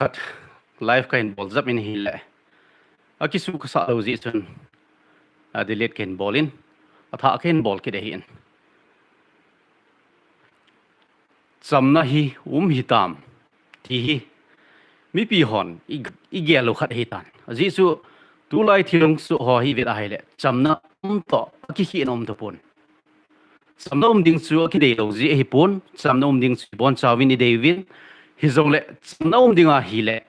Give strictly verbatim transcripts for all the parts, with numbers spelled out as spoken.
Khat live kahin bol jap in ahile, akisukha sah lou jeh chun, a delete kahin bol in, athah kahin bol kit ahin. Chamna hi um hitam ti hi mipi hon i, igel lou khat ahitan. Ajeh chu tulai thil hung soh ho hi ivet ahile, chamna um toh akikhehna um tapon. Chamna um ding chu akidei lou jeh ahipon, chamna um ding chu ibonchauvin idei uvin, hijongle chamna um ding ahile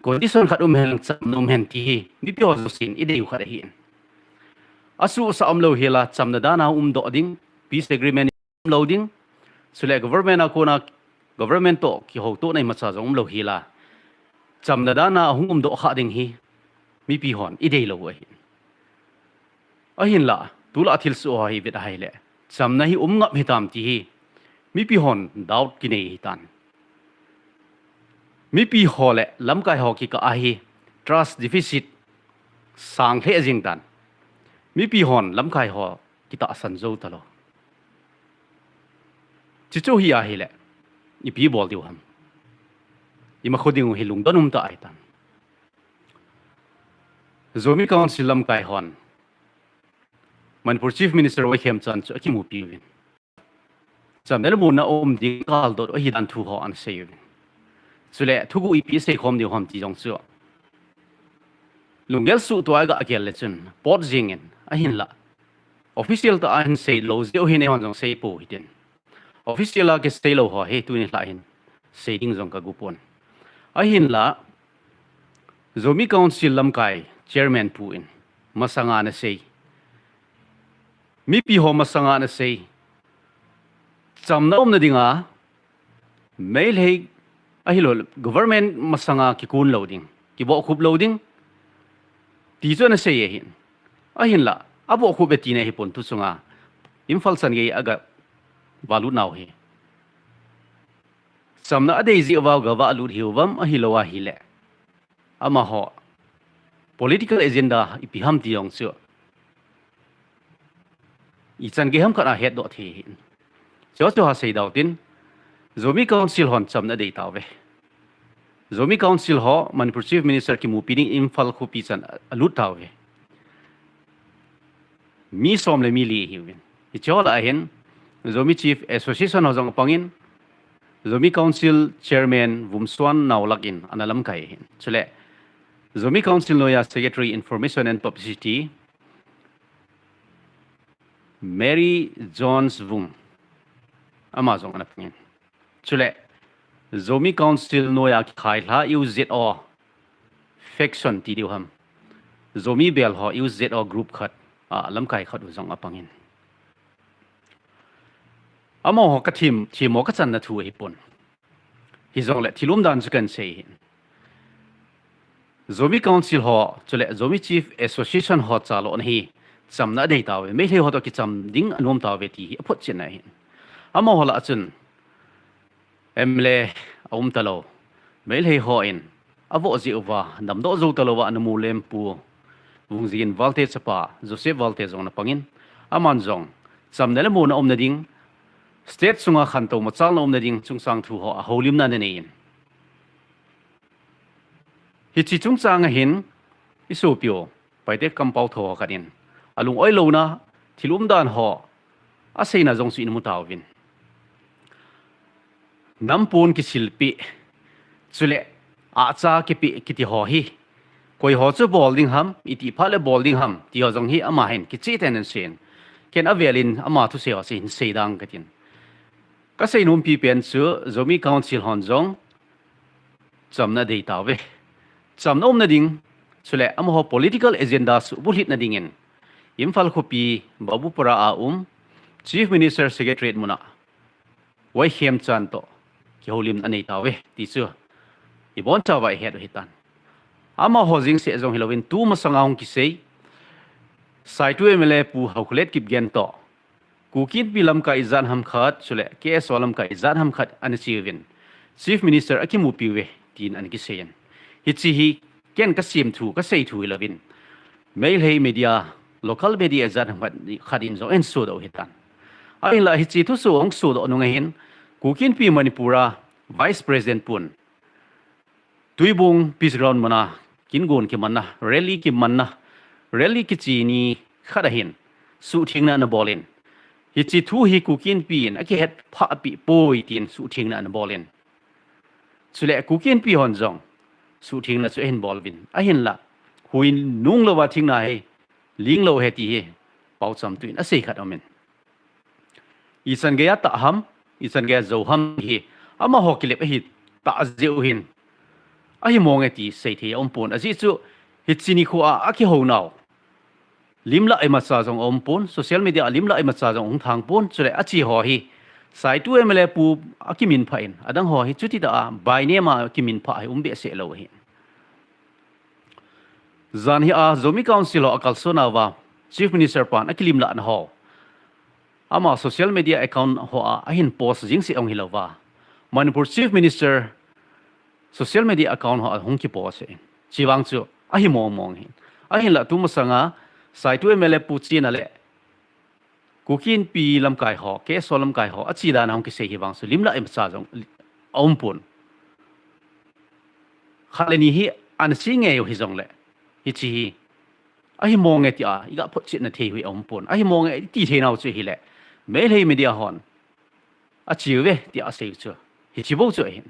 condition khat um hen, chamna um hen ti hi mipi ho jousen idei u khat ahin. Asuhsah umlou hela chamna dan a umdoh ding, peace agreement umlou ding, chule government a kona government toh kihoutohna imacha jong umlou hela chamna dan a hung umdoh kha ding hi mipi hon idei lou u ahin. Ahinla, tulai thilsoh ho hi ivet ahile, chamna hi um ngap hitam ti hi mipi hon doubt kinei ahitan. Mipi ho le lamkai ho kikah a hi trust deficit sang lheh jeng tan. Mipi hon lamkai ho kitahsan jou talou. Chuche hi ahile, ipi bol diu ham? Imakho ding u hi lungdon umtah ahitan. Zomi Council lamkai hon Manipur Chief Minister Y Khemchand chu akimupi uvin, chamna le muonna um ding kaldot u ahidan thu ho anasei uvin. Chule thuguh ipi seikhom diu ham ti jong chu lunggel suhtoh a gagel le chun pot jengin, ahinla official tah a hin seilou jeh u hin eihon jong seipou hitin. Official a kiseilou ho hi tuni lhah hin sei ding jong kagopon. Ahinla Zomi Council lamkai Chairman pu in masanga anasei, mipi ho masanga anasei, chamna umna dinga Meitei ahilou government masanga kikun lou ding, kibohkhup lou ding ti chu anasei ahin. Ahinla abohkhup e tina hipon, tu chunga Imphal changei a gavalut nau hi chamna adei jeh uva gavalut hiu vem, ahilou ahile amaho political agenda ipi ham ti jong chu ichan gei ham khat ahetdoh thei ahin. Chuche chu ha seidau tin, Zomi Council hon chamna adei tauve. Zomi Council ho Manipur Chief Minister kimupi ding Imphal khopi chan alut tauve. Mi som le mi li ahiuvin. Hiche ho lah a hin Zomi Chief Association ho jong apangin, Zomi Council Chairman Vumsuan Naolak in analamkai ahin. Chule Zomi Council noiya Secretary Information and Publicity Mary Jones Vung, ama jong anapangin. Chule Zomi Council noiya kikhailha U Z O faction ti diu ham, Zomi bel ho U Z O group khat a lamkai khat u jong apangin. Amaho kathim, themmo kachanna thu ahipon. Hijongle thil umdan chu kahin sei ahin. Zomi Council ho chule Zomi Chief Association ho chalona hi chamna adei tauve, Meitei ho toh kicham ding anom tauve ti hi aphotchetna ahin. Amaho lah a chun M L A aum talou, Meitei hon avoh jeh uva damdoh jou talouva anamu lempu Vungjigin Valte chapa Joseph Valte jong anapangin, aman jong chamna le muonna umna ding, state sunga khantou machalna umna ding chungchang thu ho ahoulimna ananeiyin. Hiche chungchang a hin isopiu Paite kampao tho ho khat in alung-oilouna thil umdan ho aseina jong chu imu tauvin. Nampon kisilpeh, chule ahcha kipeh kiti ho hi, koi ho chu bol ding ham, itih phat le bol ding ham ti ho jong hi ama hin kicheh tah in anaseiyin. Ken avel in ama thusei ho chu hin seidang katin. Kaseinompi pen chu Zomi Council hon jong chamna adei tauve. Chamna umna ding, chule amaho political agenda suhbulhitna dingin Imphal khopi Babupara a um Chief Minister Secretariat muna Y Khemchand toh kihoulimna anei tauve ti chu ibonchauva ihet u ahitan. Amaho jeng seh jong hilouvin tu masanga hung kisei Saitu M L A Pu Haokholet Kipgen toh Kuki Inpi lamkai ijat ham khat, chule K S O lamkai ijat ham khat anache uvin, Chief Minister akimupiuve tin anakiseiyin. Hiche hi ken kasemthu, kaseithu hilouvin, Meitei media, local media ijat ham khat, khat in jong ahin sodoh u ahitan. Ahinla hiche thusoh ahung sodoh nunga hin, Kuki Inpi Manipur a Vice President pun Tuibong Peace Ground muna, kingon kimanna, rally kimanna, rally kichi ni khat ahin, suhthengna ana bol in. Hiche thu hi Kuki Inpi in akihet phah peh poi tin suhthengna ana bol in. Chule Kuki Inpi hon jong suhthengna chu ahin bol uvin. Ahinla, huinung louva thengna hi ling lou ahi ti hi paocham tah in asei khat aumin. Ichan geiya tah ham, ichan geiya jou ham hi, amaho kilep ahi tah jeh u hin, ahi mong e ti seithei aumpon. Ajeh chu, hiche nikho a, akihou nau lim lah imacha jong aumpon, social media a lim lah imacha jong hung thang pon, chule ache ho hi, Saitu M L A pu akiminphah in, adang ho hi chuti tah a, by name a kiminphah hi um behseh lou ahi. Jan hi a Zomi Council ho akalson nauva, Chief Minister pan akilim lahna ho, ama social media account ho a ahin post jing seh ong hilouva, Manipur Chief Minister social media account ho a hung kipost e. Chuvang chu ahi mong mong ahi. Ahinla tumasanga Saitu M L A pu chena le Kuki Inpi lamkai ho, K S O lamkai ho, ache dan a hung kisei hi vang chu lim lah imacha jong aumpon. Khat le ni hi ana sei ngei u hijongle, hiche hi ahi mong e tia iga photchetna thei u hi aumpon. Ahi mong e iti thei nau chu hile, Meitei media hon ache uve tia asei u chu hiche bou chu ahin.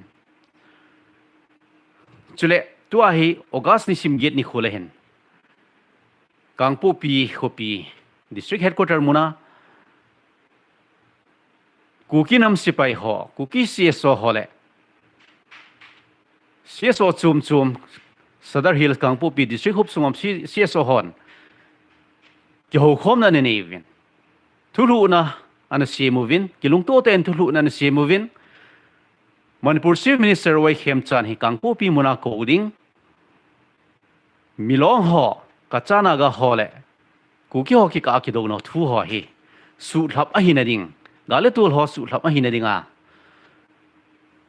Chule, tua hi August nisim get nikho le hin, Kangpokpi khopi District Headquarter muna, Kuki nam sepai ho, Kuki C S O ho le C S O chom chom, Sadar Hills Kangpokpi District huop sunga um C-, C S O hon kihoukhomna ana nei uvin. Thulhuhna ana sem uvin, kilungto tah in thulhuhna ana sem uvin. Manipur Chief Minister Y Khemchand hi Kangpokpi muna kou ding, Milong ho, Kacha Naga ho le Kuki ho kikah a kidou nau thu ho hi suhlhap ahina ding, gal le tol ho suhlhap ahina dinga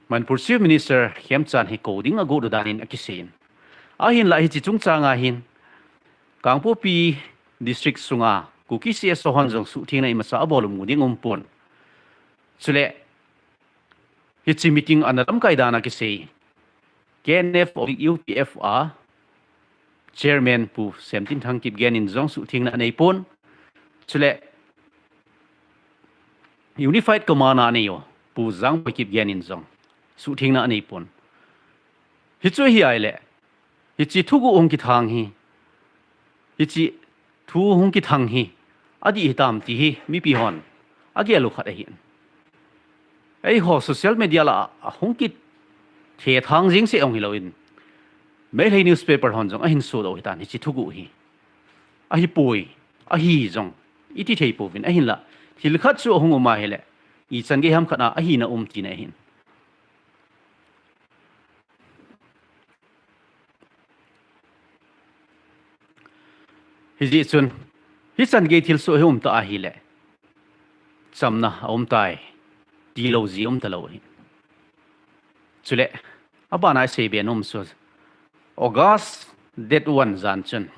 Manipur Chief Minister Khemchand hi kou ding agot u dan in akisei in. Ahinla hiche chungchang a hin Kangpokpi District sunga Kuki C S O hon jong suhthengna imacha abol u mu ding aumpon. Chule, hiche meeting ana lamkai dan a kisei, K N F U P F a Chairman Pu Semtinthang Kipgen in jong suhthengna aneipon. Chule, Unified Command a anei u Pu Jangboi Kipgen in jong suhthengna aneipon. Hichu hi ahile, hiche thuguh hung kithang hi, hiche thu hung kithang hi adih hitam ti hi mipi hon agel u khat ahin. Eiho social media lah a hung kithethang jing seh ong hilouvin, Meitei newspaper hon jong ahin sodoh u hitan hiche thuguh hi. Ahipoi, ahi jong iti thei pouvin, ahinla thil khat chu ahung um ahile, ichan gei ham khat a ahina um tina ahin. Hijeh chun, hichan gei thilsoh hi um ta ahile, chamna aum tai, tilou ji um talou ahi. Chule, abana isei be nom chu, August date one jan chun,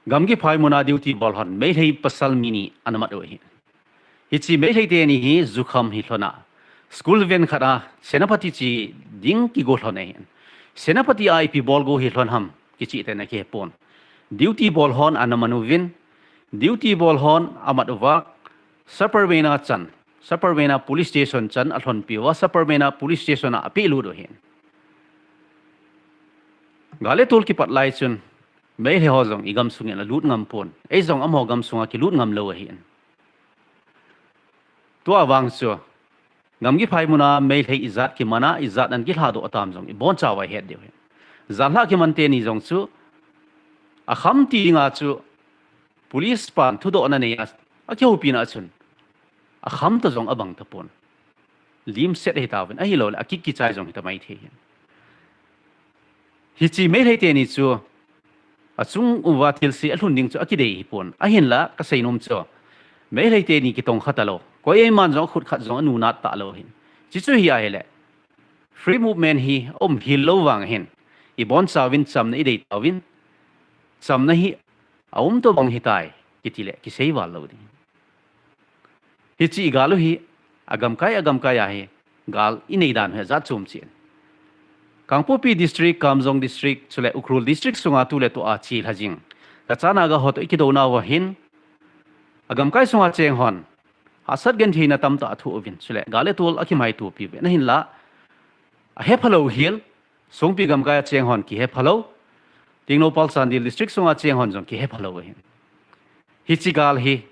Gamgiphai muna duty bol hon Meitei pasal mi ni ana mat u ahi. Hiche Meitei teni hi jukham hi lhona, school van khat a Senapati che ding kigo lhon ahin. Senapati a ipi bol go hi lhon ham kicheh tah in akihepon. Duty bol hon ana man uvin, duty bol hon amat uva, Saparmeina chan, Saparmeina police station chan alhonpi uva, Saparmeina police station a apehlut u ahin. Gal le tol kipat lai chun, Meitei ho jong igamsung in alut ngam pon. Ei jong amaho gamsunga kilut ngam lou ahin. Tua vang chu, Gamgiphai muna Meitei ijat kiman a, ijat ana kilhadoh atam jong ibonchauva ihet diu ahi. Janlhah kiman teni jong chu, akham ti dinga chu, police pan thudohna nei a, akihoupina chun, akham ta jong abang tapon. Limset ahitauvin, ahilouleh akik kichai jong hita maithei ahin. Hiche Meitei teni chu, achung uva thilse alhun ding chu akidei hipon. Ahinla, kasei nom chu, Meitei teni kitongkha talou, koiman jong akhut khat jong anunat talou ahin. Chuchu hi ahile, free movement hi aum hel lou vang ahin, ibonchauvin chamna idei tauvin, chamna hi aum tobang hitai, kitile kisei val lou ding. Hiche igal u hi, agamkai, agamkai a hi, gal inei dan hi ajat chom cheh in. Kangpokpi District, Kamjong District, chule Ukhrul District sunga tuletua chilha jing Kacha Naga ho toh ikidouna uva hin, agamkai sunga cheng hon hahsat gentheina tamtah athoh uvin, chule gal le tol akimaitopi uvin, ahinla ahephalou hel, Songpi gamkai a cheng hon kihephalou, Tengnoupal Chandel District sunga cheng hon jong kihephalou ahin. Hiche gal hi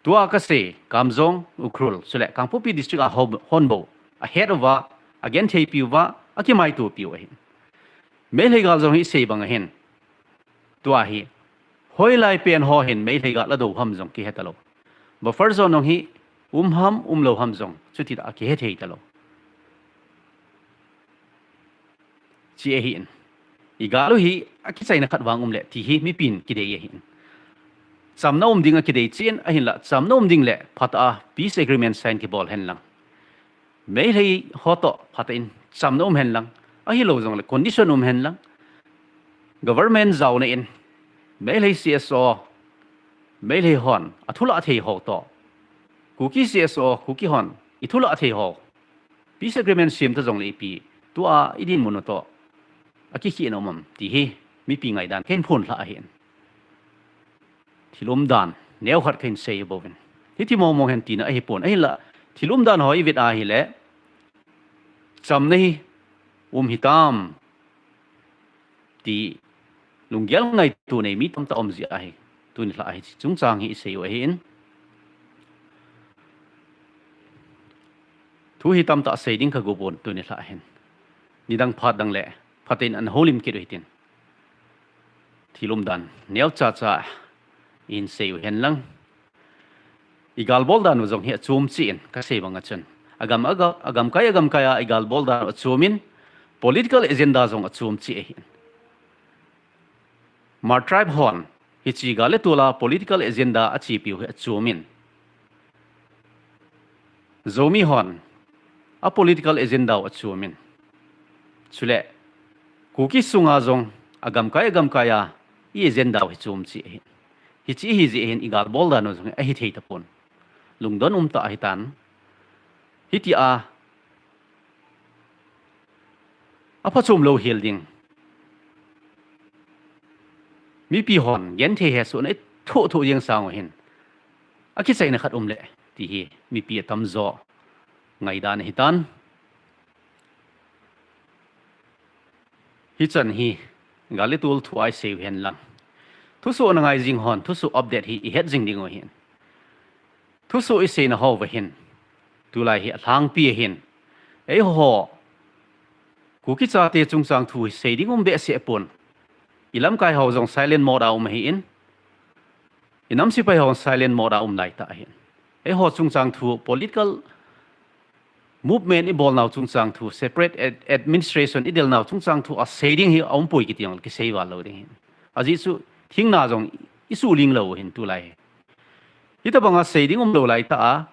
tua kasei Kamjong, Ukhrul, chule Kangpokpi District a ho, hon bou ahet uva, agentheipi uva, akimaitopi u ahin. Meitei gal jong hi isei bang ahin, tua hi hoilai pen ho hin Meitei gal adou ham jong kihetalou. Buffer zone jong hi um ham umlou ham jong chutitah a kihethei talou. Chi ahin. Igal u hi akichaina khat vang umle ti hi mipin kidei ahin. Chamna um ding akidei cheh in, ahinla chamna um ding le phatah a peace agreement sign kibol henlang, Meitei ho toh phatah in chamna um henlang, ahilou jongle condition um henlang, government jaona in Meitei C S O, Meitei hon athulah thei ho toh, Kuki C S O, Kuki hon ithulah thei ho, peace agreement sem ta jongle ipi, tua idinmun u toh akikhehna um am ti hi mipi ngaidan kahin phonlhah ahin. Thil umdan neokhat kahin sei bouvin, hiti mongmong hen tina ahipon, ahinla thil umdan ho ivet ahile chamna hi um hitam ti lunggel ngaito nei mi tamtah um jeh ahi, tuni lhah a hiche chungchang hi isei u ahin. Thu hi tamtah sei ding kagopon, tuni lhah hin nidang phat dang le phaten ana houlim kit u hitin, thil umdan neochacha ihin sei u henlang, igalbol dan u jong hi achom cheh in, kasei banga chun agam, aga, agamkai agamkai a igalbol dan u achom in, political agenda jong achom cheh ahin. Hmar tribe hon hiche gal le tol a political agenda achepiu hi achom in, Zomi hon a political agenda u achom in, chule Kuki sunga jong agamkai agamkai a i agenda u hi chom cheh ahin. Hiche hi jeh hin igalbol dan u jong ahithei tapon, lungdon umtah ahitan. Hitia aphachom lou hel ding, mipi hon genthei hesohna ithoh thoh jeng sang u hin akichaina khat umle ti hi mipi atamjo ngaidan ahitan. Hichan hi gal le tol thu a isei u henlang, thusoh na ngai jing hon thusoh update hi ihet jing ding u ahin. Thusoh iseina hou va hin tulai hi alhangpi ahin. Eiho Kuki chate chungchang thu hi sei ding um behseh pon. Ilamkai ho jong silent mode a um ahin, inam sepai ho silent mode a um laitah ahin. Eiho chungchang thu, political movement ibolnau chungchang thu, separate ad-, administration idelnau chungchang thu a sei ding hi aumpoi kiti jong kisei val lou ding ahin. Ajeh chu thingna jong isuhling lou ahin tulai hi. Hitobanga sei ding umlou laitah a,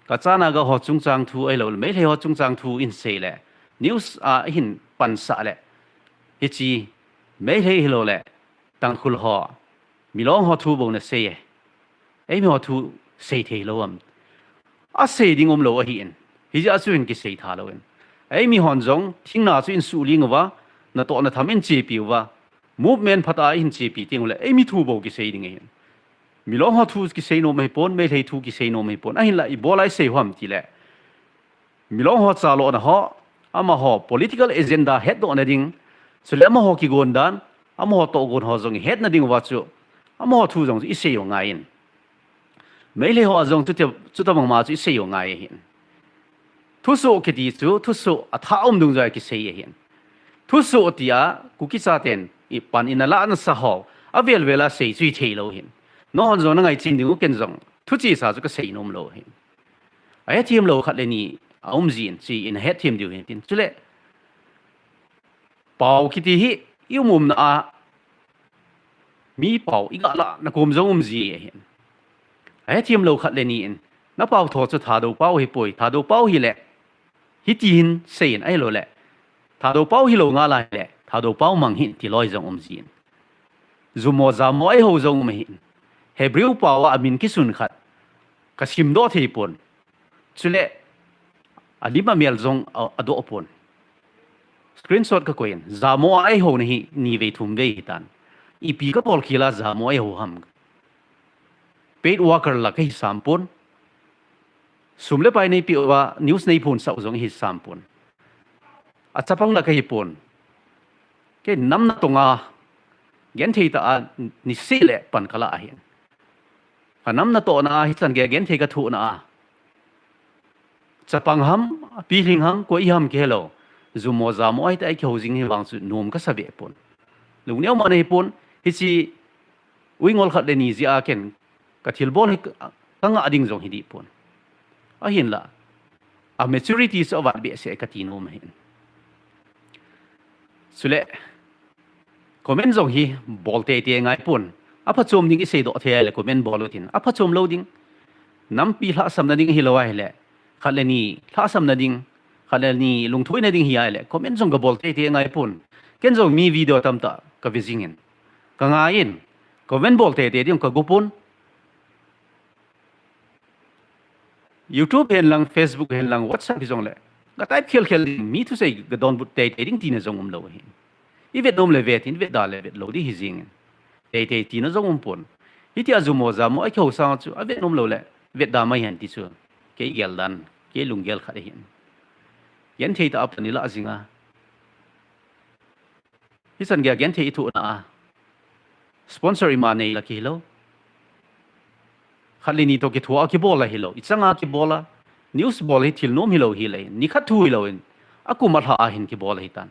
Kacha Naga ho chungchang thu ahiloule Meitei ho chungchang thu ihin sei le, news a ihin pansah le, hiche Meitei ahiloule Tangkhul ho, Milong ho thu bou nasei e, eimi ho thu sei theilou am? Asei ding umlou ahin, hijeh a chu hin kisei tha louvin, eimi hon jong thingna chu ihin suhling uva, natoh natham ihin chepi uva, movement phatah a ihin chepi tengule eimi thu bou kisei ding ahin. Milong ho thu kisei nom ahipon, Meitei thu kisei nom ahipon, ahinla ibola isei u ham tile, Milong ho chalona ho, amaho political agenda hetdohna ding, chule amaho kigon dan, amaho tohgon ho jong ihetna ding uva chu, amaho thu jong chu isei u ngai in, Meitei ho a jong chuti, chutobang ma chu isei u ngai ahin. Thusoh kiti chu thusoh athah um dungjuia kisei ahin. Thusoh tia Kuki chaten ipan in alah nasa ho avel vel a sei chu itheilou ahin. Nanghon jong nangai chen ding u, ken jong thuchesa chu kasei nom lou ahin. Ahethem lou khat le ni aum jin, chuin ahethem diu ahin tin. Chule pao kiti hi i um umna a mi pao igalahna kom jong um ji ahin. Ahethem lou khat le ni in, napao tho chu Thadou pao ahipoi, Thadou pao hile hiti hin seiyin, ahiloule Thadou pao hilou ngal ahile Thadou pao mang hih in ti loi jong um jin. Jumo jamo eihou jong um ahin. Hebrew pao a amin kisun khat kasimdoh theipon. Chule Alim amel jong a, adoh pon. Screenshot kakoi in, jamo a eiho na hi, ni vei thum vei hitan. Ipi kabol khel a jamo a eiho ham. Paid worker la kahi sam pon. Sum le pai neipeh uva, news neiphonsah u jong ihi sam pon. Achapang la kahi pon. Kei nam natong a, genthei tah a, niseh le pan kala ahin. Ka nam natohna a, hichan gei a genthei kathohna a. Chapang ham, pilhing ham, koi ham kihelou. Jumo jamo a hiti a ikihou jing hi vang chu nom kasa be pon. Lungneo mong ahi pon, hiche uingol khat le ni jeh a ken, kathilbol hi ka, kangah ding jong hi dih pon. Ahinla, a maturity chu avat behseh kati nom ahin. Chule, comment jong hi bol teitei ngai pon. Aphachom ding iseidoh thei ahile comment bol utin. Aphachom lou ding. Nampi lhahsamna ding ahilou ahile. Khat le ni lhahsamna ding. Khat le ni lungthoina ding hi ahile. Comment jong kabol teitei ngai pon. Ken jong mi video tamtah kave jingin. Kangai in. Comment bol teitei ding kago pon. YouTube hen lang, Facebook hen lang, WhatsApp hi jongle. Ka type khelkhel ding, mi thusei kadonbut teitei ding tina jong umlou ahi. Ivet nom le vet in, vetda le vetlou ding hi jingin. Teitei tina jong umpon. Hitia jumo jamo a ikihou sang chu, avet nom lou le, vetda mai hen ti chu. Kei geldan, kei lunggel khat ahin. Genthei tah a pan ilah jinga. Hichan gei a genthei ithohna a. Sponsor ima neila kihilou. Khat le ni toh kithoa kibol ahilou. Ichanga kibol a. News bol hi thil nom hilou hile. Nikhat thu hilou in. Akum alha ahin kibol ahitan.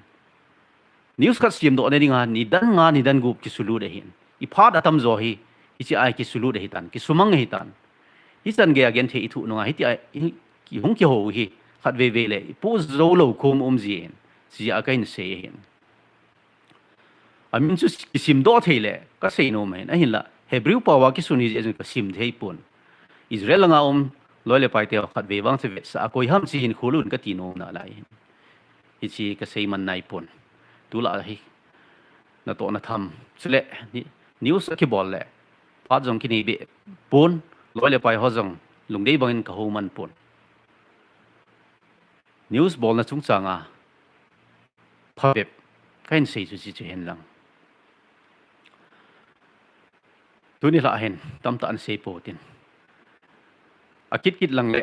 News khat semdohna dinga, nidan nga, nidan gup kisulut ahin. Iphat atamjo hi, hichea kisulut ahitan. Kisumang ahitan. Hichan gei a genthei ithoh nunga, hitia, hi, kihung kihou hi. Khatvei vei le, ipoh jou lou khom um jin. Hichea kahin sei ahin. Amin chu kisimdoh thei le, kasei nom ahin, ahinla, Hebrew pao a kisun hi jeh chun kasim thei pon. Israel langa um, loi le paite ho khatvei vang chu vetsah a koi ham chu hin khulun kati nom nalai ahin. Hiche kasei man nai pon. Tulai hi, natohna tham. Chule, ni, news akibol le, phat jong kinei be pon, loi le pai ho jong, lungdei bangin kahou man pon. News bolna chungchanga, phabep, kahin sei chu hichu hen lang. Tuni lha hin, tamtah ahin sei pou tin. Akit kit lang le,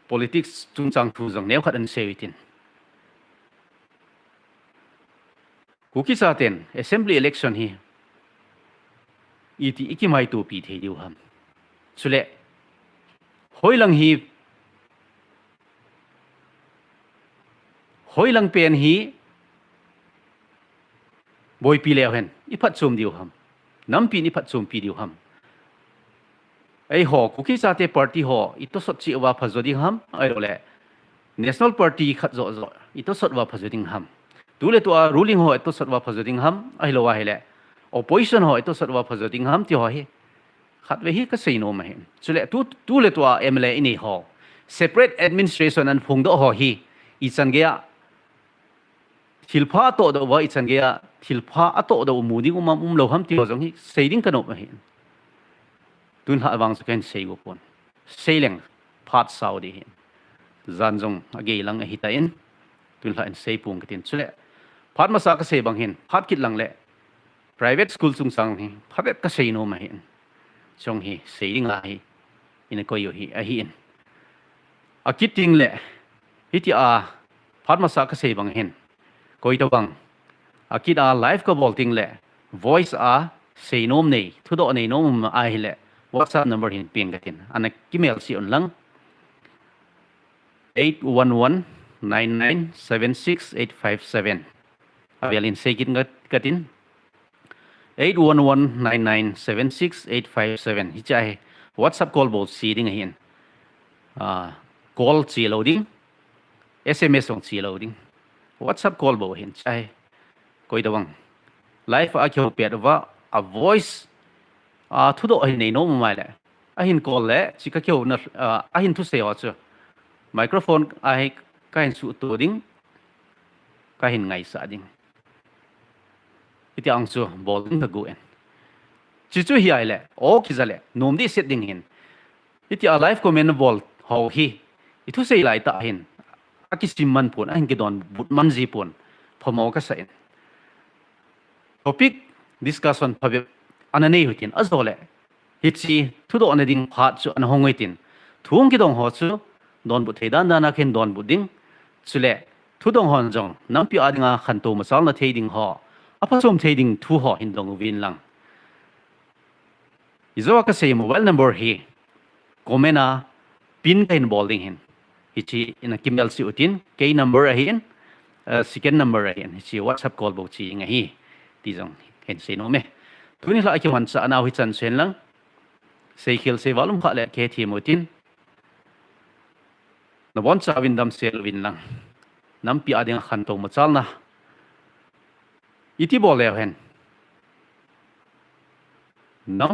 politics chungchang thu jong neokhat ahin sei tin. Kuki chaten, assembly election hi, iti ikimaitopi thei diu ham. Chule, hoilang hi, hoilang pen hi, boipi leu hen, iphatchom diu ham. Nampin iphatchompi diu ham. Eiho, Kuki chate party ho, itosot cheh uva phajo ding ham, ahilouleh. National party khat joh joh, itosot uva phajo ding ham. Tuletua ruling ho, itosot uva phajo ding ham, ahilou ahile. Opposition ho, itosot uva phajo ding ham, ti ho hi. Khatvei hi kasei nom ahi. Chule tu, tuletua M L A inei ho. Separate administration ahin phongdoh ho hi. Ichan geiya. Thilpha atohdoh uva ichan geiya. Thilpha atohdoh u mu ding um am umlou ham ti ho jong hi. Sei ding kanom ahi. Tun lha vang chu kahin sei go pon. Sei leng phat sao ding ahi. Jan jong agei lang ahitan. Tun lha in sei pung katin. Chule. Phat masa kasei bang hin. Phat kit lang le. Private school chungchang hi. Phabep kasei nom ahi. Chong hi, sei ding ahi. Ina koi u hi, ahi in. Akit ding le, hitia, phat masa kasei bang hin. Koi tabang. Akit a live kabol ding le, voice a, sei nom nei, thudoh nei nom um ahile, WhatsApp number hin ping katin. Ana kimel sih un lang. Eight one one nine nine seven six eight five seven. Avel in sei kit ngat katin. Eight one one nine nine seven six eight five seven. Hiche hi WhatsApp call bou sei ding ahin. Ah, call che lou ding. S M S jong che lou ding. WhatsApp call bou ahin. Hiche hi. Koi tabang. Live a kihou pet uva. A voice. A thudoh ahin nei nom mai le. Ahin call le, hiche kakihouna, ah, ahin thusei ho chu. Microphone a hi kahin suhto ding, kahin ngaisah ding. Hitia chu bol ding kagon. Hiche chu hi ahile, o kija le, nom dehset ding ahin. Hitia live comment bol ho hi, ithusei lai tah ahin. akisim man pon, ahin kidonbut man ji pon, phamo kasa in. Topic discussion phabep ana nei u hitin, ajole hiche thudohna ding phat chu ana hong u hitin, thu hung kidong ho chu donbut thei dan dan a khen donbut ding, chule thudong hon jong nampi a dinga khantou machalna thei ding ho, aphachom thei ding thu ho hin dong uvin lang. Ijou a kasei mobile number hi comment a pin kahin bol ding ahin. Hiche in a kimel cheh utin, kei number ahin, uh, second number ahin, hiche WhatsApp call bou cheh ding ahi, ti jong kahin sei nom e. Tuni lha a kimanchah nau hi chan chen lang, seikhel seival umkha le kihethem utin, nabonchauvin damsel uvin lang. Nampi a dinga khantou machalna iti bol leu hen, nam